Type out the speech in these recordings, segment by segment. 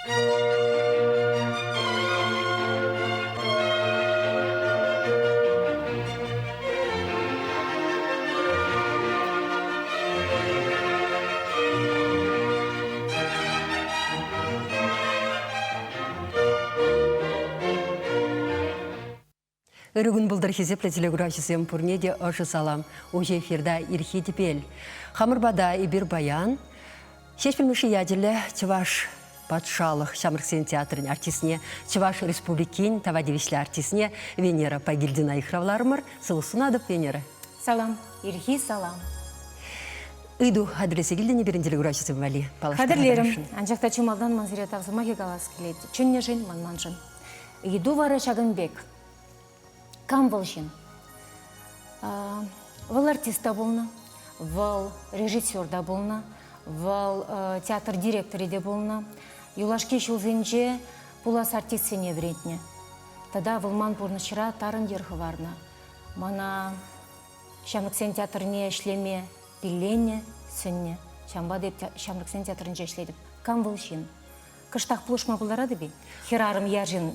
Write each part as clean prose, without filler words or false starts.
Ырӑ кун пултӑр, хисеплӗ телекуравҫӑсем, пурне те ӑшӑ салам. Уҫӑ эфирта ирхи тӗпел. Хамӑр пата эпир паян Ҫеҫпӗл Мишши ячӗллӗ Чӑваш патшалӑх ҫамрӑксен театрӗн артистне, Чӑваш Республикин тава тивӗҫлӗ артистне Венера Пайгильдина йыхравларӑмӑр. Сывлӑх сунатӑп, Венера. Салам, ирхи салам. Ыйту хатӗрлесе килтӗн-и пирӗн телекуравҫӑсем валли? Хатӗрлерӗм. Анчах та чи малтан ман сире тав сӑмахӗ калас килет. Чӗннӗшӗн, манманшӑн. Ыйту вара ҫакӑн пек. Кам вӑл ҫын? Вӑл артист та пулнӑ, вӑл режиссер та пулнӑ, вӑл театр директорӗ те пулнӑ. Юлашки ҫулсенче пулас артистсене вӗрентнӗ. Тата вӑл ман пурнӑҫра тарӑн йӗр хӑварнӑ. Мана ҫамрӑксен театрне ӗҫлеме пилленӗ, сӗннӗ. Ҫавӑнпа та эп ҫамрӑксен театрӗнче ӗҫлетӗп. Кам вӑл ҫын? Кӑштах пулӑшма пултаратӑп-и? Хӗрарӑм арҫын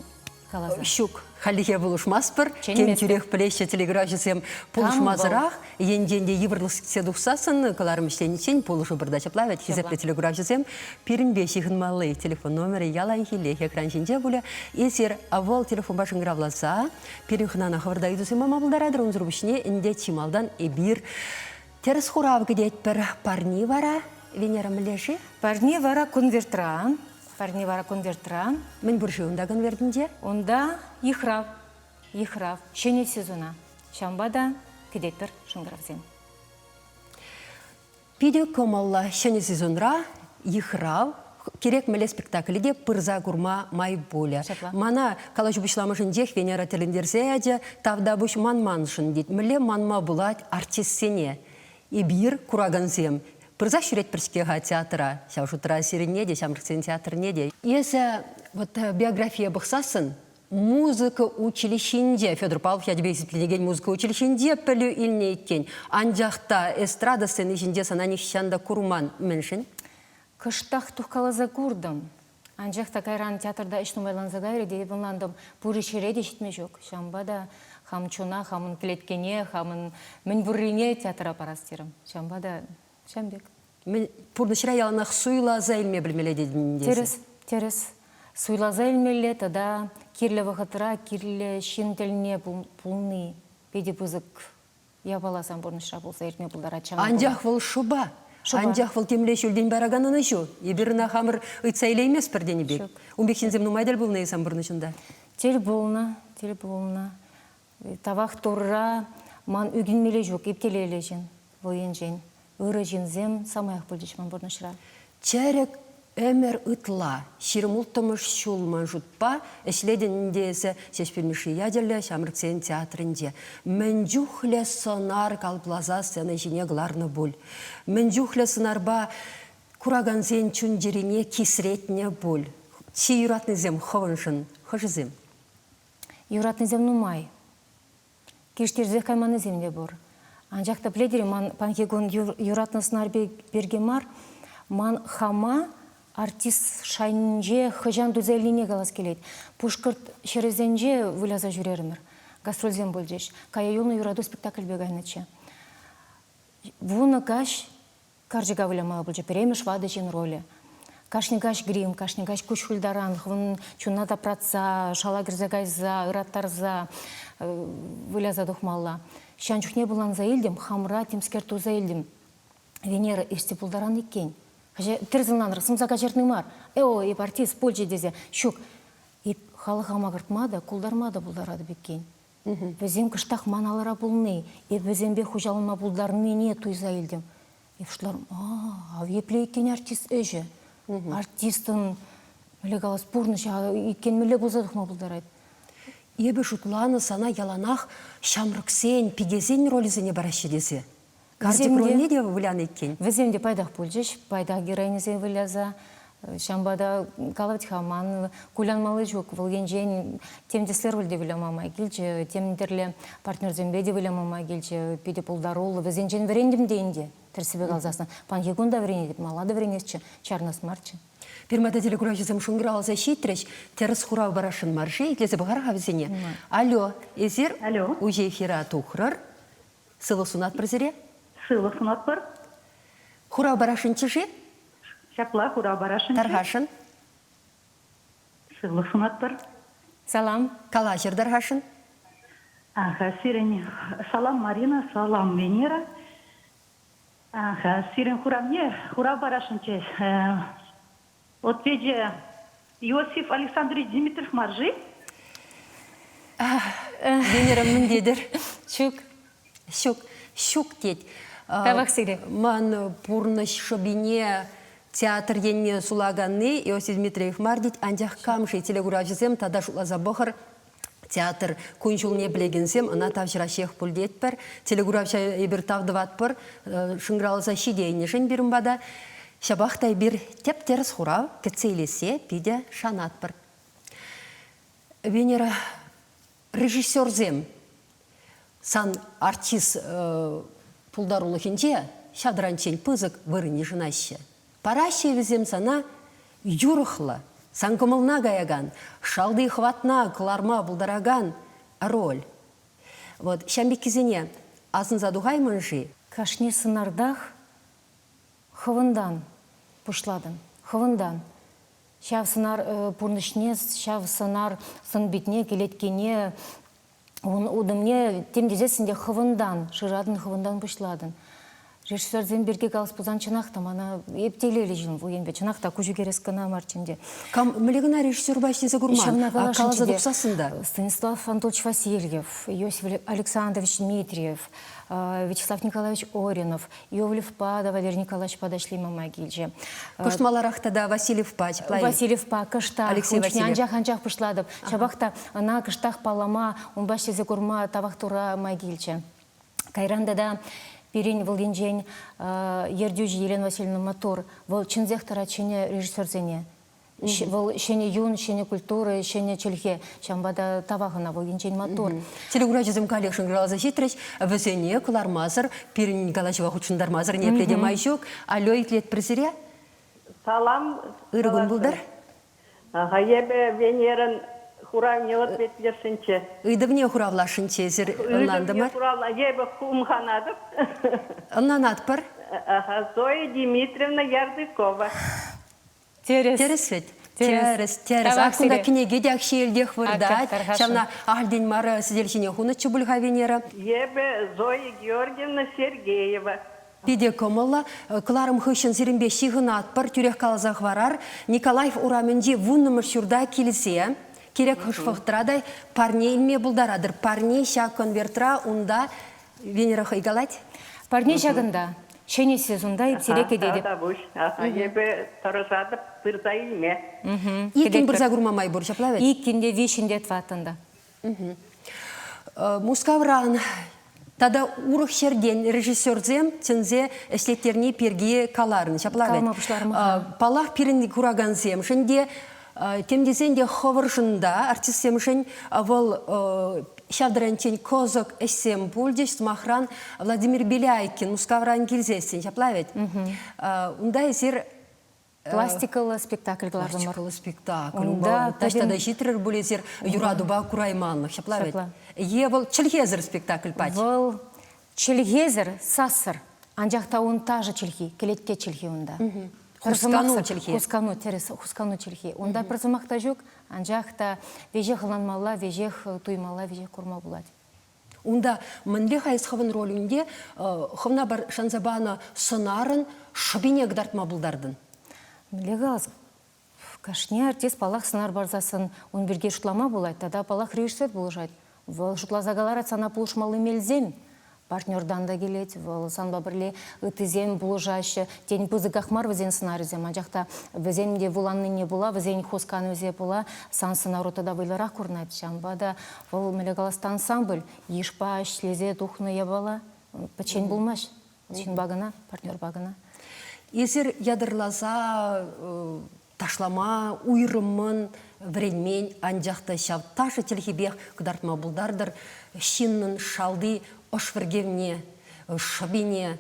каласа. Ҫук, хальлӗхе пулӑшмастпӑр. Тем тӳрех пӗлеҫҫӗ телеграфҫӑсем. Пулӑшмасӑрах енчен те йывӑрлӑх сиксе тухсассӑн кӑларӑм ӗҫлениччен пулӑшӑпӑр та ҫапла вӗт, хисеплӗ телеграфҫӑсем. Пирӗнпе ҫыхӑнмалли телефон номерӗ яланхиллех экран ҫинче пулӗ. Эсир вӑл телефонпа шӑнкӑравласа пирӗн хӑнана хӑвӑрта ыйтусем пама пултаратӑр. Унсӑр пуҫне ӗнтӗ чи малтан эпир Тӗрӗс хурав кӗтетпӗр. Парни вара, Венера, мӗнле-ши? Парни вара конвертра. Парни вара конвертра. Мӗн пур-ши унта конвертӗнче? Унта йыхрав. Йыхрав. Ҫӗнӗ сезона. Ҫавӑнпа та кӗтетпӗр шӑнкӑравсем. Питӗ кӑмӑллӑ ҫӗнӗ сезонра йыхрав кирек мӗнле спектакле те пырса курма май пулӗ. Мана калаҫу пуҫламӑшӗнчех Венера тӗлӗнтерсе ячӗ, тавтапуҫ манманшӑн тет. Мӗнле манма пулать артистсене? Эпир, куракансем, пырсах ҫӳретпӗр-ҫке-ха театра, ҫав шутра сирӗнне те, ҫамрӑксен театрне те. Эсӗ вот биографие пӑхсассӑн музыка училищинче, Федор Павлов ячӗпе хисепленекен музыка училищинче пӗлӳ илнӗ иккен. Анчах та эстрада сцени ҫинче сана нихҫан та курман. Мӗншӗн? Кӑштах тухкаласа куртӑм. Анчах та кайран театрта ӗҫ нумайланса кайрӗ те эп ӑнлантӑм, пур ҫӗре те ҫитме ҫук. Ҫавӑнпа та хам чуна, хамӑн кӗлеткене, хамӑн мӗн пуррине театра парас терӗм. Ҫавӑнпа та ҫавӑн пек. Мӗн пурнӑҫра яланах суйласа илме пӗлмелле тетӗн тесе? Тӗрӗс, тӗрӗс. Суйласа илмелле тата кирлӗ вӑхӑтра кирлӗ ҫын тӗлне пулни питӗ пысӑк япала сан пурнӑҫра пулса иртме пултарать. Анчах вӑл шӑпа. Анчах вӑл темле ҫӳлтен паракан ӑнӑҫу. Эпир ӑна хамӑр ыйтса илейместпӗр тенӗ пек. Ун пек ҫынсем нумай тӗл пулнӑ-и сан пурнӑҫунта? Тӗл пулнӑ, тӗл пулнӑ. Тавах Турра, ман ӳкӗнмелле ҫук, эп телейлӗ ҫын вӑл енчен. Ырӑ ҫынсем самаях пулчӗҫ ман пурнӑҫра. Чӗрӗк ӗмӗр ытла, 26-мӗш ҫул ман шутпа, ӗҫлетӗн ӗнтӗ эсӗ Ҫеҫпӗл Мишши ячӗллӗ Ҫамрӑксен театрӗнче. Мӗн чухлӗ сӑнар калӑпласа сцена ҫине кӑларнӑ пуль. Мӗн чухлӗ сӑнарпа куракансен чун-чӗрине кисретнӗ пуль. Чи юратнисем хӑвӑншӑн хӑшӗсем? Юратнисем нумай. Килӗштерсех кайманнисем те пур. Анчах та пӗлетӗр-и, ман паянхи кун юратнӑ сӑнар пирки мар, ман хама артист шайӗнче хӑҫан туса илнине калас килет. Пушкӑрт ҫӗрӗсенче выляса ҫӳрерӗмӗр. Гастрольсем пулчӗҫ. Кая юлнӑ юрату спектакльпе кайнӑччӗ. 10 каҫ карчӑка вылямалла пулчӗ. Пӗрремӗш ватӑ ҫын ролӗ. Кашни каҫ грим, кашни каҫ куҫ хултаран, хӑвӑн чуна тапратса, шала кӗрсе кайса, ыраттарса выляса тухмалла. Ҫан чухне пуланса илтӗм, хамра темскер туса илтӗм. Венера иртсе пултаран иккен. Тӗрӗс ӑнланӑр, сӑмса каҫӑртни мар. Э, эп артист пулчӗ тесе. Ҫук, эп халӑха макӑртма та, култарма та пултаратӑп иккен. Вӗсем кӑштах ман алӑра пулни, эп вӗсемпе хуҫаланма пултарнине туйса илтӗм. Эп шутларӑм, а, епле иккен артист ӗҫӗ. Артистӑн, мӗнле калас, пурнӑҫ иккен мӗнле пулса тухма пултарать. Эпӗ шутланӑ сана яланах ҫамрӑксен, пикесен ролӗсене параҫҫӗ тесе. Карчӑк рольне те вылянӑ иккен. Вӗсем те пайтах пулчӗҫ, пайтах героиньӑсем выляса. Ҫавӑнпа та калать-ха, ман кулянмалли ҫук. Вӑл енчен тем тӗслӗ роль те выляма май килчӗ, тем тӗрлӗ партнерсемпе те выляма май килчӗ. Питӗ пултаруллӑ. Вӗсенчен вӗрентӗм те ӗнтӗ, тӗрӗссипе каласассӑн. Паянхи кун та вӗренетӗп, мала та вӗренесчӗ, чарӑнас марччӗ. Пирмата телекуравҫӑсем шӑнкӑравласа ҫитрӗҫ. Тӗрӗс хурав парасшӑн мар-ши? Итлесе пӑхар-ха вӗсене. Алло, эсир Алло. уҫӑ эфира тухрӑр. Сывлӑх сунатпӑр сире. Сывлӑх сунатпӑр. Хурав парасшӑнччӗ-ши? Ҫапла хурав парасшӑнччӗ. Тархасшӑн. Сывлӑх сунатпӑр. Салам. Калаҫӑр тархасшӑн. Аха, сирӗн салам Марина, салам Венера. Аха, сирӗн хуравне хурав парасшӑнччӗ. Отвечӗ Иосиф Александрович Димитров мар-ши? Венера мӗн тетӗр? Ҫук. Ҫук, ҫук тет. Тавах сире. Ман пурнӑҫ шӑпине театр енне сулаканни Иосиф Дмитриев мар тет, анчах кам-ши телекуравҫӑсем тата шутласа пӑхӑр, театр кун-ҫулне пӗлекенсем ӑна тавҫӑраҫҫех пуль тетпӗр. Телекуравҫа эпир тав тӑватпӑр, шӑнкӑравласа ҫитейнӗшӗн пирӗн пата. Ҫапах та эпир тӗп-тӗрӗс хурав кӗтсе илессе питӗ шанатпӑр. Венера, режиссерсем сан артист пултарулӑхӗнче ҫав таранччен пысӑк вырӑн йышӑнаҫҫӗ. Параҫҫӗ вӗсем сана юрӑхлӑ, сан кӑмӑлна каякан, шалти хӑватна кӑларма пултаракан роль. Вот ҫам пеккисене асӑнса тухаймӑн-ши? Кашни сӑнартах хӑвӑнтан пуҫлатӑн, хӑвӑнтан. Ҫав сӑнар пурнӑҫне, ҫав сӑнар сӑн-питне, кӗлеткене, ун утӑмне тем тесессӗн те хӑвӑнтан шыратӑн, хӑвӑнтан пуҫлатӑн. Режиссерсем пирки калас пулсан, чӑнах та мана эп телейлӗ ҫын ку енпе, чӑнах та куҫ ӳкерес кӑна марччӗ ӗнтӗ. Кам мӗнле кӑна режиссерпа ӗҫлесе курман, а каласа тухсассӑн та. Станислав Анатольевич Васильев, Иосиф Александрович Дмитриев, Вячеслав Николаевич Оринов, Иовлевпа та Валерий Николаевичпа та ӗҫлеме май килчӗ. Кӑшт маларах тата Васильевпа чыплай. Васильевпа кӑштах. Алексей Васильев. Анчах-анчах пуҫлатӑп. Ҫапах та ӑна кӑштах паллама, унпа ӗҫлесе курма тавах тура май килчӗ. Кайран тата пирӗн вӑл енчен ертӳҫӗ Елена Васильевна Мотор, вӑл чӗнсех тӑрать ҫӗнӗ режиссерсене. Вӑл ҫӗнӗ юн, ҫӗнӗ культура, ҫӗнӗ чӗлхе. Ҫавӑнпа та тавах ӑна вӑл енчен маттур. Телекуравҫӑсем каллех шӑнкӑравласа ҫитрӗҫ. Вӗсене кӑлармасӑр, пирӗн калаҫӑва хутшӑнтармасӑр ниепле те май ҫук. Алло, итлетпӗр сире. Салам. Ырӑ кун пултӑр. Аха, эпӗ Венерӑн хуравне ответлесшӗнччӗ. Ыйтӑвне хуравласшӑнччӗ эсир, ӑнлантӑмӑр. Ыйтӑвне хуравла. Эпӗ хумханатӑп. Ӑнланатпӑр. Аха, Зоя Дмитриевна Ярдыкова. Тӗрӗс. Тӗрӗс вӗт? Тӗрӗс, тӗрӗс. Ак кунта кӗнеке те ак ҫиелтех выртать. Ҫавна ахальтен мар сӗтел ҫине хунӑччӗ пуль-ха Венера. Эпӗ Зоя Георгиевна Сергеева. Питӗ кӑмӑллӑ. Кӑларӑм хыҫҫӑн сирӗнпе ҫыхӑнатпӑр, тӳрех каласа хӑварар. Николаев урамӗнчи вуннӑмӗш ҫурта килсе кирек хӑш вӑхӑтра та парне илме пултаратӑр. Парне ҫак конвертра унта Венера хӑй калать. Парне ҫакӑнта. Ҫӗнӗ сезонта эп сире кӗтетӗп. Тавтапуҫ. Эпӗ тӑрӑшатӑп пырса илме. Иккӗн пырса курма май пур, ҫапла вӗт? Иккӗн те, виҫҫӗн те, тӑваттӑн та. Мускавран тата урӑх ҫӗртен режиссерсем чӗнсе ӗҫлеттерни пирки каларӑн, ҫапла вӗт? Калама пуҫларӑм. Паллах, пирӗн куракансемшӗн те, тем тесен те хӑвӑршӑн та, артистсемшӗн вӑл ҫав таранччен кӑсӑк ӗҫсем пулчӗҫ. Сӑмахран, Владимир Беляйкин Мускавран килсессӗн, ҫапла вӗт? Унта эсир Пластикӑллӑ спектакль кӑлартӑмӑр. Пластикӑллӑ спектакль. Унта таҫта та ҫитрӗр пуль эсир юратупа курайманлӑх, ҫапла вӗт? Е вӑл чӗлхесӗр спектакль пач? Вӑл чӗлхесӗр, сассӑр. Анчах та ун ташӑ чӗлхи, кӗлетке чӗлхи унта. Хускану чӗлхи. Хускану, тӗрӗс, хускану чӗлхи. Унта пӗр сӑмах та ҫук, анчах та веҫех ӑнланмалла, веҫех туймалла, веҫех курма пулать. Унта мӗнле-ха эс хӑвӑн ролӗнте хӑвна пӗр шанса панӑ сӑнарӑн шӑпине кӑтартма пултартӑн? Мӗнле калас, кашни артист, паллах, сӑнар парсассӑн ун пирки шутлама пулать тата, паллах, режиссер пулӑшать. Вӑл шутласа кӑларать сана пулӑшмалли мелсем. Партнертан та килет, вӑл санпа пӗрле ыттисем пулӑшаҫҫӗ. Тен, пысӑках мар вӗсен сӑнарӗсем, анчах та вӗсем те вуланнине пула, вӗсен хусканӑвӗсене пула сан сӑнару тата вӑйлӑрах курӑнать. Ҫавӑнпа та вӑл, мӗнле калас, ансамбль йышпа ӗҫлесе тухнӑ япала. Пӗччен пулмасть. Ҫынпа кӑна, партнерпа кӑна. Эсир ятарласа ташлама уйрӑммӑн вӗренмен, анчах та ҫав ташӑ чӗлхипех кӑтартма пултартӑр ҫыннӑн шалти ӑш вӗркевне, шӑпине,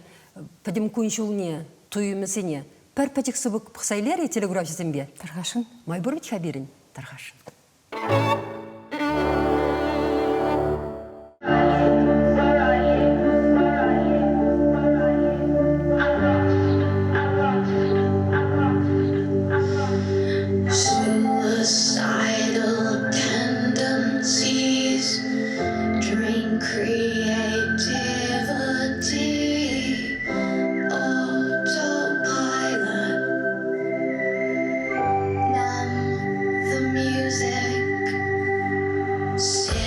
пӗтӗм кун-ҫулне, туйӑмӗсене. Пӗр пӗчӗк сыпӑк пӑхса илер-и телекуравҫӑсемпе? Тархасшӑн. Май пур вӗт-ха пирӗн, тархасшӑн. Suicidal tendencies drain creativity. Autopilot, numb the music. Sick.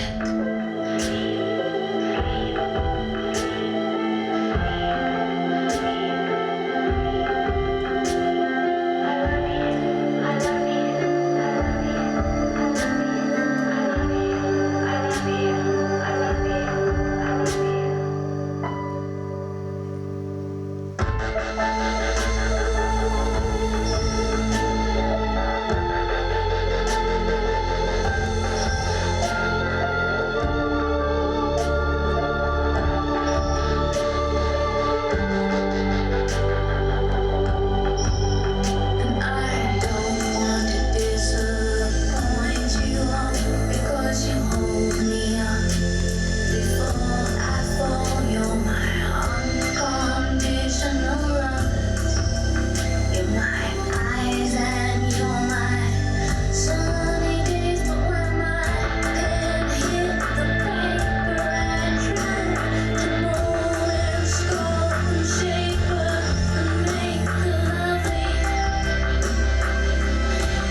And I don't want to disappoint you because you hold me up before I fall. You're my unconditional love. You're my eyes and you're my sunny days. But when my pen hit the paper, I tried to mold and sculpt and shape and make a lovely.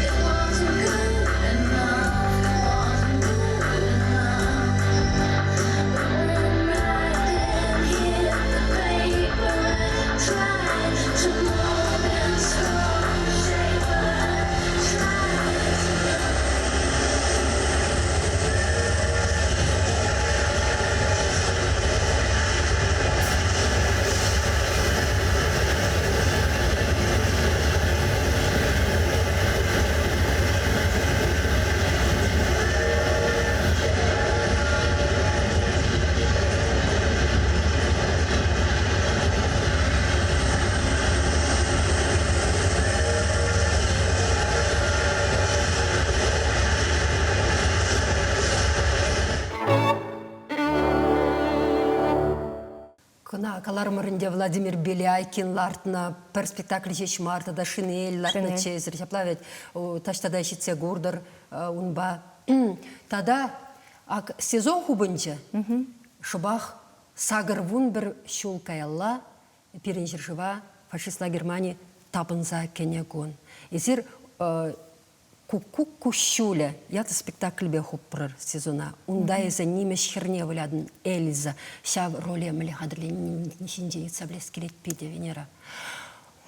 It wasn't good enough. It wasn't good enough. But when my pen hit the paper, I tried to mold and sculpt and shape and tried to. Кӑна каларӑмӑр ӗнтӗ Владимир Беляйкин лартнӑ пӗр спектакль ҫеҫ мар тата Шинель лартнӑччӗ эсир ҫапла вӗт таҫта та ҫитсе куртӑр унпа. Тата ак сезон хупӑнчӗ. Шӑпах 81 ҫул каялла пирӗн ҫӗршыва фашистла Германи тапӑнса кӗнӗ кун. Эсир Куккук куҫҫулӗ ятлӑ спектакльпе хупрӑр сезона. Унта эсӗ нимӗҫ хӗрне вылятӑн Эльза. Ҫав роле мӗнле хатӗрленни ҫинчен ыйтса пӗлес килет питӗ, Венера.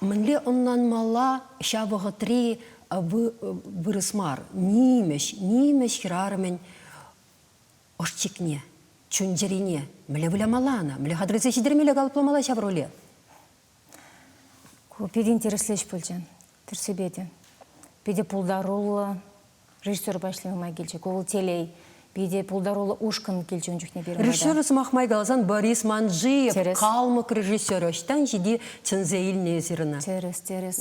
Мӗнле ӑнланмалла ҫав вӑхӑтри вырӑс мар, нимӗҫ, нимӗҫ хӗрарӑмӗн ӑш-чикне, чун-чӗрине мӗнле вылямалла ӑна, мӗнле хатӗрлесе ҫитермелле калӑпламалла ҫав роле? Ку питӗ интереслӗ ӗҫ пулчӗ. Тӗрӗссипе те. Питӗ пултаруллӑ режиссерпа ӗҫлеме май килчӗ. Ку вӑл телей. Питӗ пултаруллӑ ушкӑн килчӗ ун чухне пирӗн пата. Режиссерӗ сӑмах май каласан Борис Манджиев, Тӗрӗс. калмӑк режиссерӗ. Ӑҫтан ҫити чӗнсе илнӗ эсир ӑна? Тӗрӗс, тӗрӗс.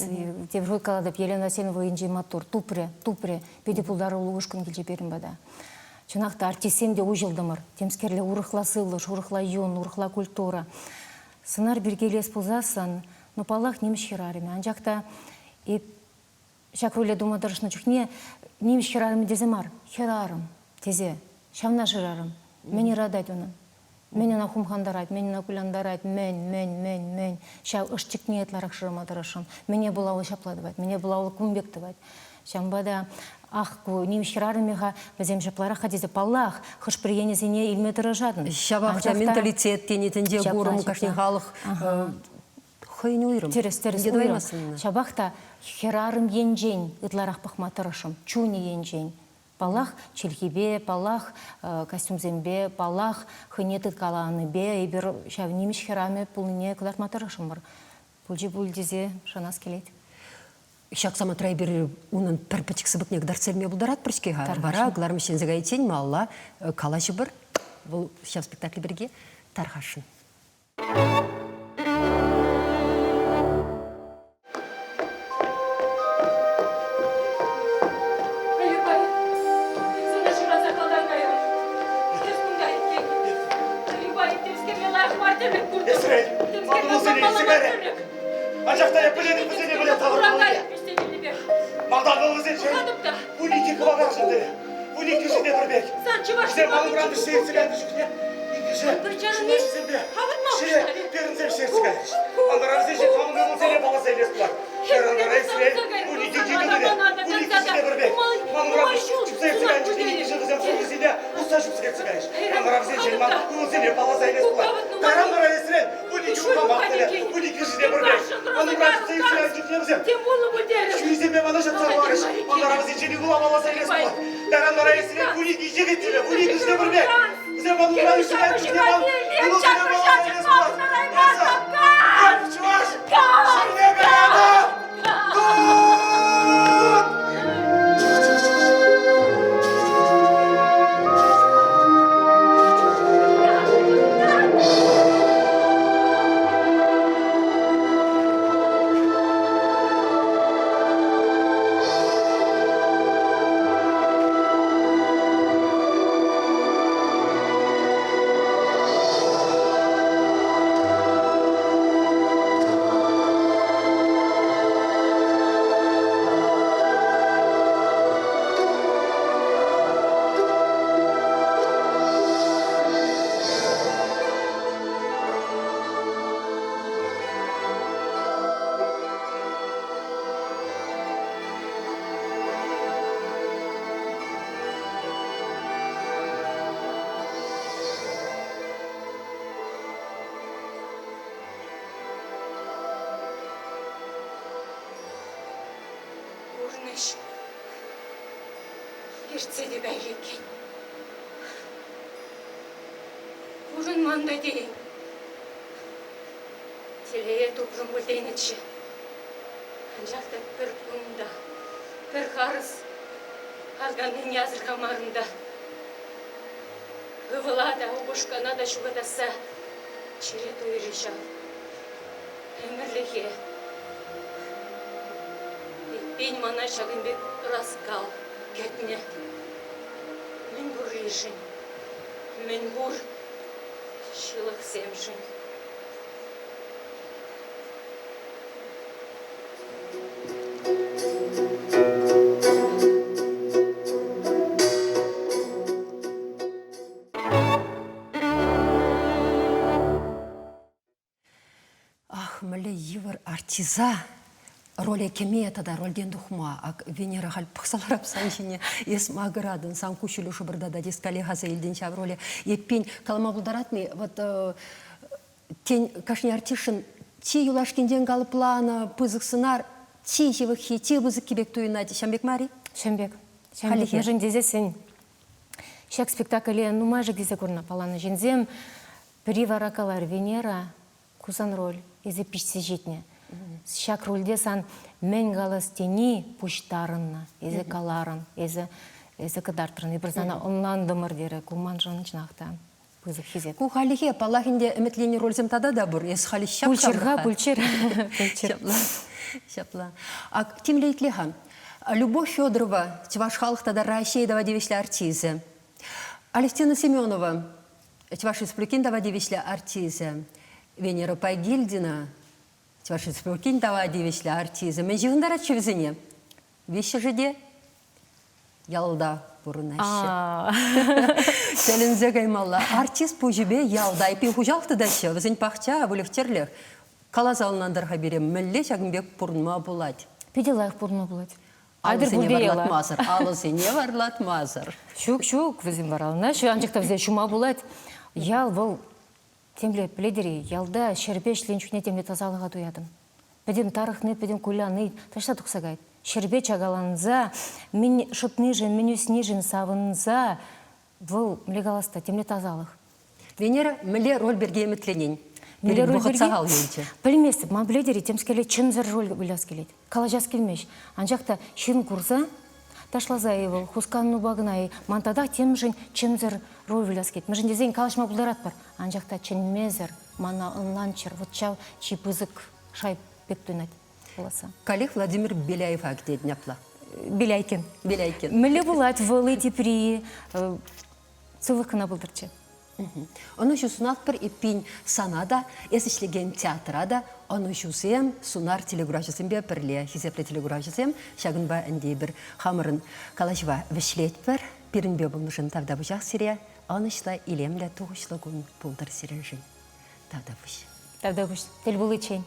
Тепӗр хут калатӑп, Елена Васильевна вӑйӗнче маттур. Тупрӗ, тупрӗ. Питӗ пултаруллӑ ушкӑн килчӗ пирӗн пата. Чӑнах та, артистсем те уҫӑлтӑмӑр. Темскерле урӑхла сывлӑш, урӑхла юн, урӑхла культура. Сӑнар пирки илес пулсассӑн, ну, паллах, нимӗҫ хӗрарӑмӗ. Анчах та эп ҫак роле тума тӑрӑшнӑ чухне нимӗҫ хӗрарӑмӗ тесе мар, хӗрарӑм тесе ҫавна шырарӑм. Мӗн ыратать унӑн? Мӗн ӑна хумхантарать, мӗн ӑна кулянтарать, мӗн, мӗн, мӗн, мӗн. Ҫав ӑш-чикне ытларах шырама тӑрӑшрӑм. Мӗне пула вӑл ҫапла тӑвать, мӗне пула вӑл кун пек тӑвать. Ҫавӑнпа та, ах, ку нимӗҫ хӗрарӑмӗ-ха, вӗсем ҫапларах-ха тесе, паллах, хӑш-пӗр енӗсене илме тӑрӑшатӑн. Ҫавах та менталитет тени тӗнче курӑм, кашни халӑх хӑйӗн уйрӑм. Тӗрӗс, тӗрӗс, уйрӑм. Ҫапах та хӗрарӑм енчен ытларах пӑхма тӑрӑшӑм, чунӗ енчен. Паллах, чӗлхипе, паллах, костюмсемпе, паллах, хӑйне тыткаланипе эпир ҫав нимӗҫ хӗрарӑмӗ пулнине кӑтартма тӑрӑшрӑмӑр. Пулчӗ пуль тесе шанас килет. Ҫак самантра эпир унӑн пӗр пӗчӗк сыпӑкне кӑтартса илме пултаратпӑр-ҫке-ха. Вара кӑларӑм ӗҫленсе кайиччен малалла калаҫӑпӑр. Вӑл ҫав спектакль пирки тархасшӑн. Иртсе кайрӗ. Анчах та эп пӗлетӗп вӗсене мӗнле тавӑрмаллине. Малтан вӑл вӗсенчен 12 кӑвакарчӑн терӗ. 12-шӗ те пӗр пек. Вӗсем ман вӗҫсе иртсе кайнӑ чухне иккӗшӗ ҫуначӗсемпе ҫӗре перӗнсе вӗҫсе иртсе кайрӗҫ. Антара вӗсенчен хамӑн ывӑлсене палласа илес пулать. Хӗр-антара ӗҫрен 12 йытӑ терӗ. 12-шӗ те пӗр пек. Ман урам чупса иртсе кайнӑ чухне иккӗшӗ вӗсем хӑйсене усса чупса иртсе кайрӗҫ. Антара вӗсенчен ман ывӑлсене палласа илес пулать. Кайран вара ӗҫрен 12 урхамах терӗ. 12-шӗ те пӗр пек. Ман урам чупса иртсе кайнӑ чухне вӗсем Ҫӳрисемпе мана ҫапса хӑварӗҫ. Антара вӗсенчен ывӑла палласа илес пулать. Кайран вара ӗҫрен 12 йӗкӗт терӗ. 12-шӗ те пӗр пек. Вӗсем ман урам чупса кайнӑ чухне ман ывӑлсене палласа илес пулать. Эсӗ, эп чӑваш ҫӗрне каятӑп! Тут! Пурнӑҫ иртсе те кайрӗ иккен. Пурӑнман та тейӗн. Телее тупрӑм пуль тенӗччӗ. Анчах та пӗр кун та, пӗр харӑс арканнине асӑрхамарӑм та. Ывӑла та, упӑшкана та ҫухатасса чӗре туйрӗ ҫав. Ӗмӗрлӗхе. Эппин мана ҫакӑн пек ӑраскал кӗтнӗ. Мӗн пурришӗн, мӗн пур ҫылӑхсемшӗн. Ах, мӗнле йывӑр артиста роле кӗме тата рольтен тухма. Ак Венера халь пӑхса ларап сан ҫине. Эс макӑратӑн, сан куҫҫулӗ шӑпӑртатать, эс каллех аса илтӗн ҫав роле. Эппин, калама пултаратни, вот тен, кашни артистшӑн чи юлашкинчен калӑпланӑ пысӑк сӑнар чи ҫывӑххи, чи пысӑкки пек туйӑнать. Ҫам пек мар-и? Ҫам пек. Ҫам пек. Мӗншӗн тесессӗн ҫак спектакле нумайӑшӗ килсе курнӑ палланӑ ҫынсем. Пӗри вара калар, Венера, ку сан роль, эсӗ пиҫсе ҫитнӗ. Ҫак рольте сан мӗн калас тени пуҫтарӑннӑ. Эсӗ каларӑн, эсӗ эсӗ кӑтартрӑн. Эпир сана ӑнлантӑмӑр терӗ. Ку маншӑн чӑнах та пысӑк хисеп. Ку хальлӗхе, паллах ӗнтӗ, ӗмӗтленнӗ рольсем тата та пур. Эс халӗ ҫап Пулччӑр-ха, пулччӑр. Пулччӑр. Ҫапла. Ҫапла. Ак темле итле-ха. Любовь Федорова, чӑваш халӑх тата Раҫҫей тава тивӗҫлӗ артисчӗ. Алевтина Семенова, Чӑваш Республикин тава тивӗҫлӗ артисчӗ. Венера Пайгильдина, Чӑваш Республикин тава тивӗҫлӗ артисчӗ. Мӗн ҫыхӑнтарать-ши вӗсене? Виҫҫӗшӗ те ялта пурӑнаҫҫӗ. Тӗлӗнсе каймалла. Артист пуҫӗпе ялта эпир хуҫалӑх тытаҫҫӗ. Вӗсен пахча, выльӑх-чӗрлӗх. Каласа ӑнлантар-ха пире, мӗнле ҫакӑн пек пурӑнма пулать? Питӗ лайӑх пурӑнма пулать. Алӑсене варлатмасӑр. Алӑсене варлатмасӑр. Ҫук, ҫук, вӗсем вараланаҫҫӗ, анчах та вӗсен ҫума пулать. Ял вӑл темле, пӗлетӗр-и, ялта ҫӗрпе ӗҫленӗ чухне темле тасалӑха туятӑн. Пӗтӗм тарӑхни, пӗтӗм куляни таҫта тухса каять. Ҫӗрпе чакаланса, мӗн шӑтнишӗн, мӗн ӳснишӗн савӑнса, вӑл, мӗнле калас та, темле тасалӑх. Венера, мӗнле роль пирки ӗмӗтленен? Мӗнле роль вӑхӑт сахал юлчӗ. Пӗлместӗп, ман пӗлетӗр-и, темскерле чӗмсӗр роль выляс килет. Калаҫас килмест. Анчах та ҫын курса ташласа-и вӑл, хусканупа кӑна-и, ман татах темшӗн чӗмсӗр роль выляс килет. Мӗншӗн тесен калаҫма пултаратпӑр, анчах та чӗнмесӗр мана ӑнланччӑр. Вот ҫав чи пысӑк шай пек туйӑнать пуласса. Каллех Владимир Беляева кӗтетӗн апла? Беляйкин. Беляйкин. Мӗнле пулать вӑл-и тепри? Сывлӑх кӑна пултӑрччӗ. Ӑнӑҫу сунатпӑр эппин сана та, эс ӗҫлекен театра та ӑнӑҫусем сунар телекуравҫӑсемпе пӗрле, хисеплӗ телекуравҫӑсем, ҫакӑнпа ӗнтӗ эпир хамӑрӑн калаҫӑва вӗҫлетпӗр. Пирӗнпе пулнӑшӑн тавтапуҫах сире. Ӑнӑҫлӑ, илемлӗ, тухӑҫлӑ кун пултӑр сирӗншӗн. Тавтапуҫ. Тавтапуҫ. Тӗл пуличчен.